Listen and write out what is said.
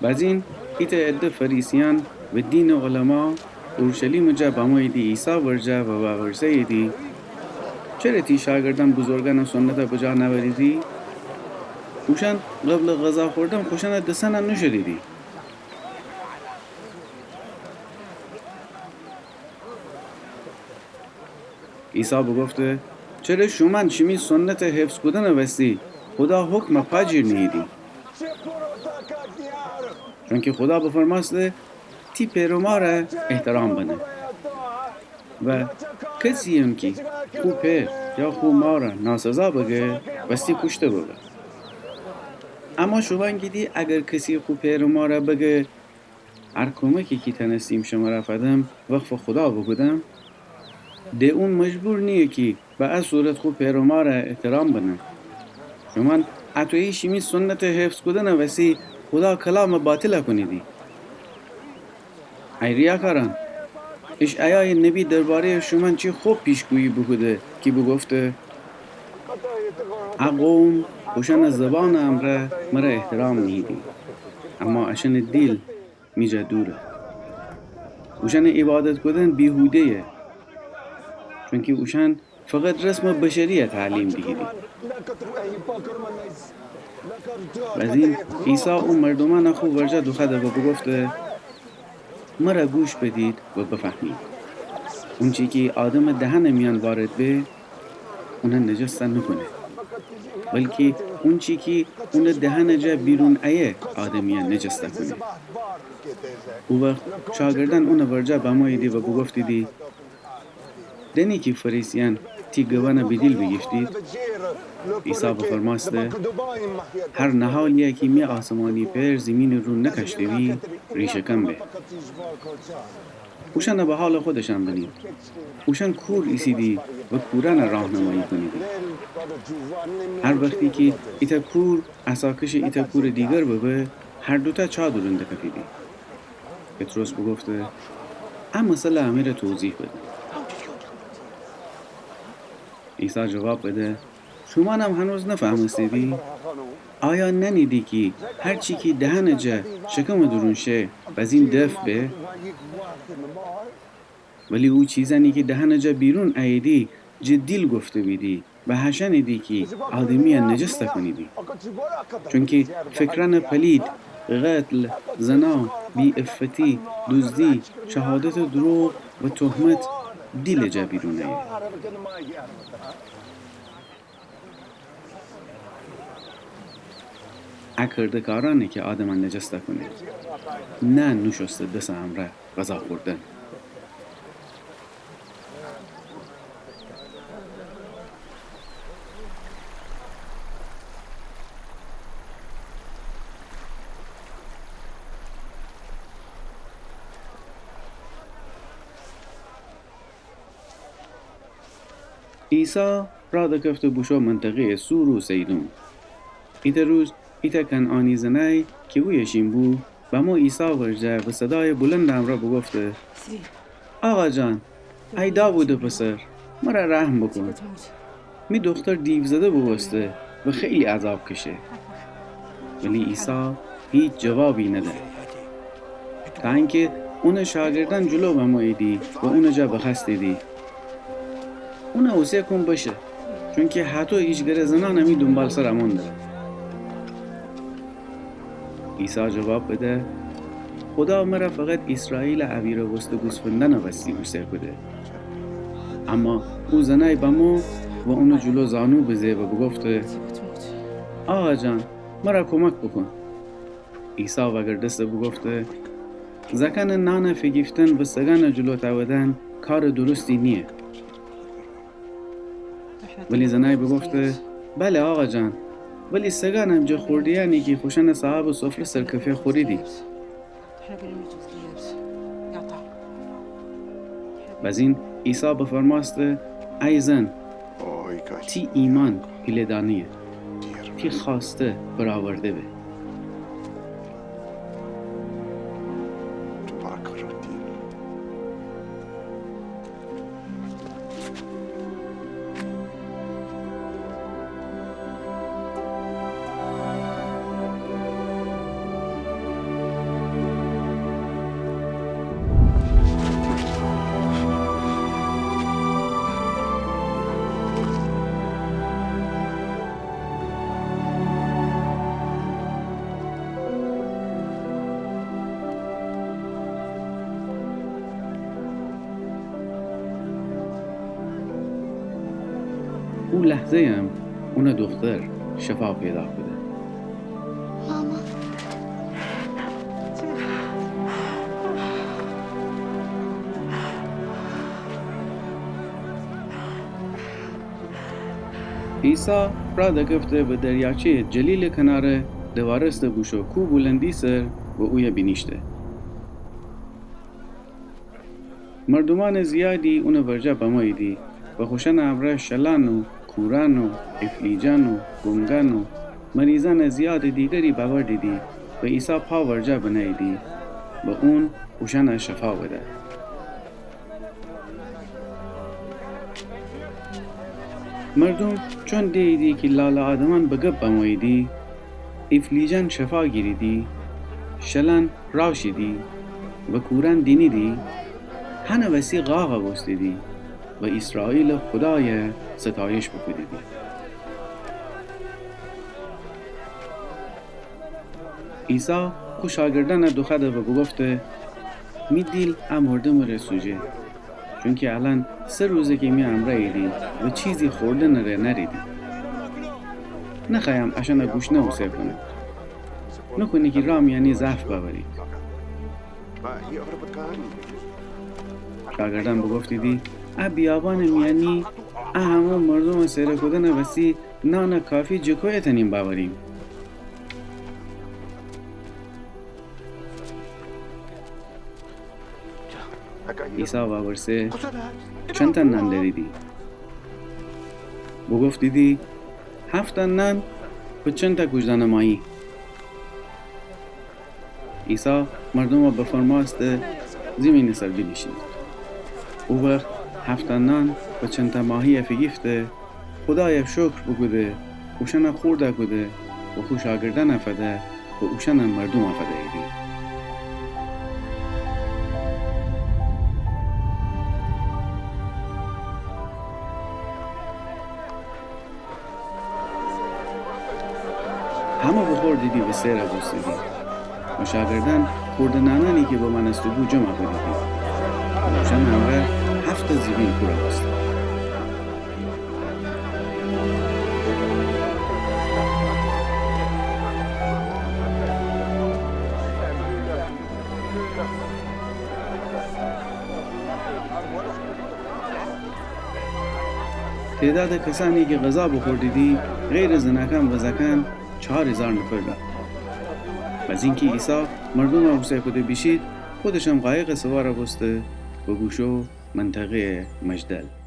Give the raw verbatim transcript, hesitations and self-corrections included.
بزین ایتأ عده فریسیأن و دینٚ علما اورشلیمٚ جا بموییدی عیسی ورجه و وورسه‌ییدی: چره تی شاگردأن بزرگأنٚ سنت بجا نأوریدی؟ اوشأن قبلٚ غذا خوردن خوشأنٚ دسأن نوشوریدی. عیسی بوگفته: چره شومأن شیمی سنتٚ حفظ کودنٚ وسی خودا حکم پا جیر نیییدی؟ چونکی خودا بفرمأسته: تی پئر و مارَ احترام بنه. و کسی‌یم کی خو پئر یا خو مارَ ناسزا بگه، وستی کوشته ببه. اما شومأن گیدی اگر کسی خو پئر و مارَ بگه: هر کمکی کی تأنستیم شمرَ فدم، وقفٚ خودا بوکودم، د اون مجبور نییه کی به ا صورت خو پئر و مارَ احترام بنه. شومأن اطویی شیمی سنتٚ حفظ کودنٚ وسی خودا کلامَ باطل کونیدی. ای ریاکارأن، اشعیایٚ نبی درباره‌یٚ شومأن چی خب پیشگویی بوکوده کی بوگفته: ا قوم خوشأنٚ زبانٚ امرأ مرَ احترام نیییدی، اما اشأنٚ دیل می جا دوره. اوشأنٚ عیبادت کودن بیهوده‌یه، چونکی اوشأن فقط رسمٚ بشری‌یَ تعلیم دیهیدی. بزین عیسی او مردومأنَ خو ورجه دوخوأده و بوگفته: مرَ گوش بدید و بفهمید. اونچی کی آدمٚ دهنٚ میأن وارد به، اونَ نجس نوکونه، بلکی اونچی کی اونٚ دهنٚ جا بیرون ایه آدمی‌یَ نجس کونه. او وخت شاگردأن اونٚ ورجه بموییدی و بوگفتیدی: دأنی کی فریسیأن تی گبأنَ به دیل بیگیفتید؟ عیسی بفرمأسته: هر نهالی‌یی کی می آسمانی پئر زیمینٚ رو نکشته بی، ریشه‌کن به. اوشأنَ به حالٚ خودشأن بنید. اوشأن کور ایسیدی و کورأنَ راهنمایی کونیدی. هر وختی کی ایتأ کور عصا کشٚ ایتأ کورٚ دیگر ببه، هر دوتأ چا دورون دکفیدی. پطرس بوگفته: ا مثلَ امی‌ره توضیح بده. عیسی جواب بده: شومأنم هنوز نفهمستیدی؟ آیا نأنیدی کی هر چی کی دهنٚ جا شکمٚ دورون شه، بزین دفع به؟ ولی او چیزأنی کی دهنٚ جا بیرون اییدی، جٚه دیل گفته بیدی و هشأنیدی کی آدمی‌یَ نجس کونیدی. چونکی فکرأنٚ پلید، قتل، زنا، بی‌عفتی، دوزدی، شهادتٚ دروغ و تهمت دیلٚ جا بیرون ایه. ا کردکارأنه کی آدمَ نجس کونه، نه نوشوسته دسٚ امرأ غذا خوردن. عیسی راه دکفته بوشو منطقه‌یٚ صور و صیدون. ایتأ روز ایتأ کنعانی زنأی کی اویه شین بو، بمو عیسی ورجه و صدایٚ بلندٚ امرأ بوگفته: آقا جان، ای داوودٚ پسر، مرَ رحم بوکون. می دوختر دیوزده بوبوسته و خیلی عذاب کشه. ولی عیسی هیچ جوابی نده، تا اینکه اونٚ شاگردأن جلو بموییدی و اونٚ جا بخوأستیدی: اونَ اوسه کون بشه، چونکی هطو ایجگره زنأنٚ می دونبالسر امون دره. عیسی جواب بده: خودا مرَ فقط ایسرائیلٚ اویرَ بوسته گوسفندأنٚ وستی اوسه کوده. اما او زنأی بمو و اونٚ جلو زانو بزه و بوگفته: آقا جان، مرَ کومک بوکون. عیسی وأگردسته بوگفته: زأکأنٚ نانَ فیگیفتن و سگأنٚ جلو تأودن کارٚ درستی نییه. ولی زنأی بوگفته: بله آقا جان، ولی سگأنم جٚه خورده‌یأنی کی خوشأنٚ صاحبٚ سفره سر کفه خوریدی. بزین عیسی بفرمأسته: ای زن، تی ایمأن پیله دأنه‌یه، تی خوأسته برآورده به. او لحظه‌یم اونٚ دوختر شفا پیدا کوده. ماما. عیسی را دکفته و دریاچه‌یٚ جلیلٚ کناره دوارسته بوشو کو بولندی سر و اویه بینیشته. مردومأنٚ زیادی اونٚ ورجه بموییدی و خوشأنٚ امرأ شلأن و کورأن و افلیجأن و گونگأن و مریضأنٚ زیادٚ دیگری بأوردیدی و عیسی پا ورجه بنهییدی و اون اوشأنه شفا بده. مردوم چون دییدی کی لالٚ آدمأن به گب بموییدی، افلیجأن شفا گیریدی، شلأن راشیدی و کورأن دینیدی، هنٚ وسی قاق بوستیدی و ایسرائیلٚ خودایه ستایش بوکودیدی. عیسی خو شاگردأنه دوخوأده و بوگفته: می دیل ا مردومٚ ره سوجه، چونکی الأن سه روزه کی می امرأ ایدی و چیزی خوردنٚ ره نأریدی. نخوأیم اشأنه گوشنه اوسه کونم. نوکونه کی راه میأنی ضعف بأورید. شاگردأن بوگفتیدی: ا بیابانٚ میأنی ا همه مردومٚ سئرٚ کودنٚ وسی نانٚ کافی جٚه کویه تأنیم بأوریم؟ عیسی وورسه: چنتأ نان دأریدی؟ بوگفتیدی: هفتأ نان و چنتأ کوجدأنٚ ماهی. عیسی مردومه بفرمأسته زیمینٚ سر بینیشینید. او وخت هفتأ نان و چنتأ ماهی‌یه فیگیفته، خودایه شکر بوکوده، اوشأنه خورد کوده و خو شاگردأنه فده و اوشأنم مردومه فدییدی. همه بوخوردیدی و سئر بوستیدی و شاگردأن خورده‌نانأنی کی بمأنسته‌بو جمع کودیدی و اوشأنٚ امرأ هفتأ زیبیل پور بوسته. تعدادٚ کسأنی کی غذا بوخوردیدی، غیرٚ زناکأن و زأکأن، چهار هیزار نفر بید. بزین کی عیسی مردومه اوسه کوده بیشید، خودشم قایقٚ سوار بوسته و بوشو منطقه‌یٚ مجدل.